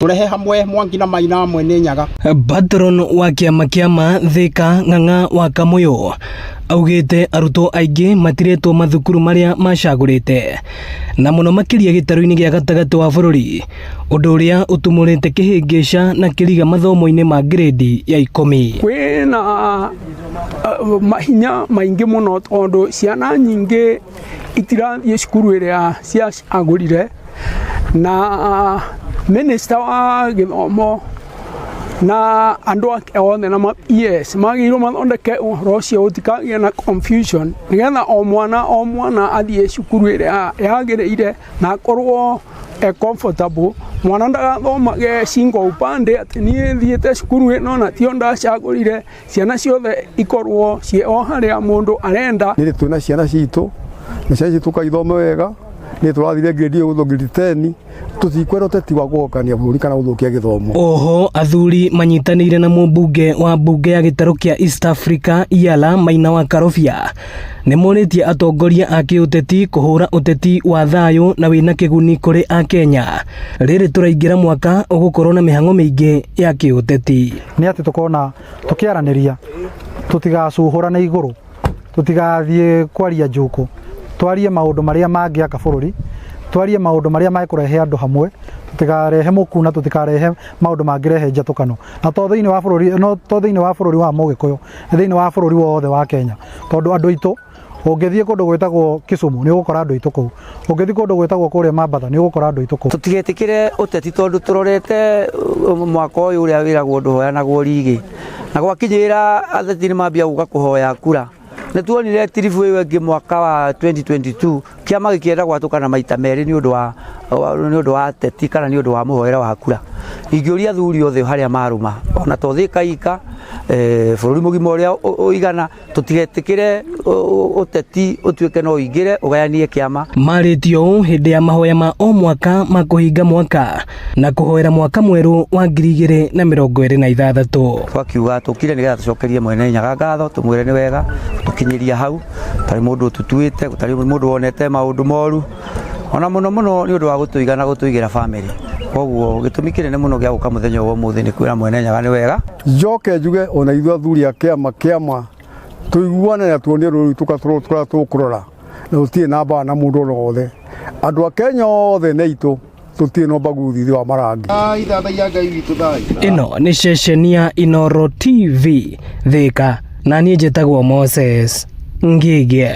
Tũrehe hamwe Mwangi na Maina Mwene Nyaga. Patron wa kĩama kĩa ma Thika Ng'ang'a wa Kamũyũ augĩte arutwo aingĩ matiretwo mathukuru marĩa macagũrĩte na mũno makĩria gĩtarũ-inĩ gĩa gatagatĩ wa bũrũri, ũndũ ũrĩa ũtumũrĩte kĩhĩngĩca na kĩriga mathomo-inĩ ma grade ya 10. Kwĩna mahinya maingĩ mũno tondũ ciana nyingĩ itirathiĩ cukuru ĩrĩa ciacagũrire, na minister wa gĩthomo na andũ ake othe na ma PS magĩrĩirwo mathondeke ũhoro ũcio gũtikagĩe na confusion, nĩgetha o mwana o mwana athiĩ cukuru ĩrĩa yagĩrĩire na akorwo e comfortable. Mwana ndagathomage shingo upande atĩ niĩ thiĩte cukuru ĩno na tio ndacagũrire. Ciana ciothe ikorwo ciĩ o harĩa mũndũ arenda. Nĩ twĩna ciana citũ na ciana citũ ithome wega. Nĩ tũrathire grade ĩyo grade 10, tũtikwenda ũteti wa kũhokania bũrũri kana gũthũkia gĩthomo. Oho athuri manyitanĩire na mũmbunge wa mbunge ya gĩtarũ kĩa East Africa Yala Maina wa Karobia nĩ morĩtie atongoria a kĩũteti kũhũra ũteti wa thayũ na wĩna kĩguni kũrĩ Akenya rĩrĩ tũraingĩra mwaka ũgũkorwo na mĩhang'o mĩingĩ ya kĩũteti. Nĩ atĩ tũkona tũkĩaranĩria, tũtigacuhũrane igũrũ, tũtigathiĩ kwaria njũkũ, twarie maũndũ marĩa mangĩaka bũrũri, twarie maũndũ marĩa mekũrehe andũ hamwe, tũtikarehe mũku na tũtikarehe maũndũ mangĩrehe njatũkano, na to thĩinĩ wa bũrũri, no to thĩinĩ wa bũrũri wa Mũgĩkũyũ, nĩ thĩinĩ wa bũrũri wothe wa Kenya, tondũ andũ aitũ, ũngĩthiĩ kũndũ gwĩtagwo Kisumu nĩ ũgũkora andũ aitũ kũu, ũngĩthiĩ kũndũ gwĩtagwo kũrĩa Mambatha nĩ ũgũkora andũ aitũ kũu. Tũtigetĩkĩre ũteti tondũ tũrorete mwaka ũyũ ũrĩa wĩragwo ndũhoyanagwo rigĩ, na gwakinyĩrĩra ateti nĩ mambia gũka kũhoya kura. Nĩ tuonire tiribu ĩyo ĩngĩ mwaka wa 2022, kĩama gĩkĩenda gwatũkana maita merĩ nĩ ũndũ wa ateti kana nĩ ũndũ wa mũhoere wa kura. Ingĩũria athuri othe harĩa marũma, ona to Thĩka ika, bũrũri mũgima ũrĩa ũigana, tũtigetĩkĩre ũteti ũtuĩke no ũingĩre ũgayanie kĩama. Marĩtio ũũ hĩndĩ ya mahoya ma o mwaka ma kũhinga mwaka na kũhoera mwaka mwerũ wa 2026. Twakiuga tũkire nĩgetha tũcokerie Mwene Nyaga ngatho, tũmwĩre nĩ wega tũkinyĩria hau, gũtarĩ mũndũ ũtũtuĩte, gũtarĩ mũndũ wonete maũndũ moru, ona mũno mũno nĩ ũndũ wa gũtũiga na gũtũigĩra bamĩrĩ. Koguo gĩtũmi kĩnene mũno gĩa gũka mũthenya wa ũmũthĩ nĩ kwĩra Mwene Nyaga nĩ wega. Njoke njuge ona ithuĩ athuri a kĩama tũiguane na tuonie rũrĩrĩ rwitũ tũrĩa tũkũrora, na tũtirĩ na mbara na mũndũ o wothe. Andũ a Kenya othe nĩ aitũ, tũtirĩ na ũbaguzi thĩ wa marangi. Ĩno nĩ ceceni ya Inoro TV Thika, na niĩ njĩtagwo Moses Ngige.